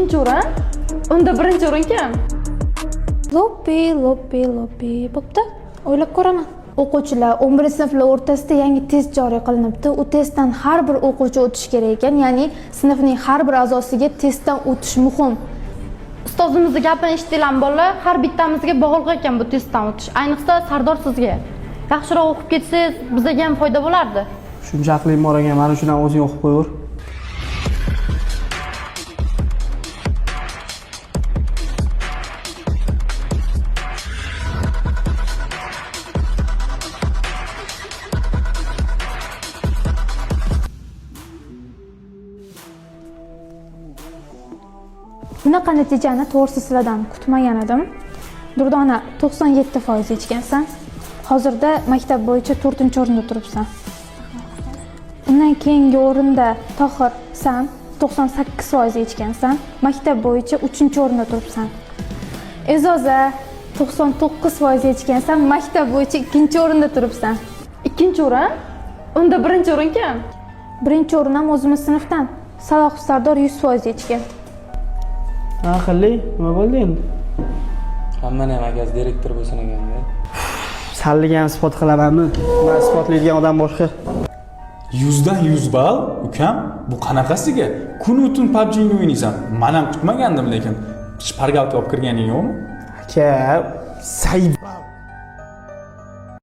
Ikkinchi o'rin? Unda birinchi o'rin kim? Lobbi, lobbi, lobbi. Bo'pti. O'ylab ko'raman. O'quvchilar 11 sinflar o'rtasida yangi test joriy qilinibdi. U testdan har bir o'quvchi o'tishi kerak ekan, ya'ni sinfning har bir a'zosiga testdan o'tish muhim. Ustozimizni gapini eshitdinglarmi bolalar? Har bittamizga bog'liq ekan bu testdan o'tish. Ayniqsa Sardor sizga. Yaxshiroq o'qib ketsangiz, bizga ham foyda bo'lardi. Shuncha aqling bor ekan, mana shundan o'zing o'qib qo'yaver. Bunaqa natijani to'g'risi sizlardan kutmagan edim. Durdona 97% yechgansan. Hozirda maktab bo'yicha 4-o'rinda turibsan. Undan keyingi o'rinda Tohir san 98% yechgansan. Maktab bo'yicha 3-o'rinda turibsan. E'zoza 99% yechgansan. Maktab bo'yicha 2-o'rinda turibsan. Ikkinchi o'rin? Unda birinchi o'rin kim? Birinchi o'rin ham o'zimiz sinfdan. Salohov Sardor 100% yechgan. Aqlli, nima bo'ldi endi? Hammani ham akasi direktor bo'lsin ekanda. Salliga ham isbot qilamanmi? Man isbotlaydigan odam boshqa. 100 dan 100 ball, ukam, bu qanaqasiga? Kunu tun PUBG'ni o'ynaysan. Man ham kutmagandim lekin. Shpargalka olib kirganing yo'qmi? Aka, sayb.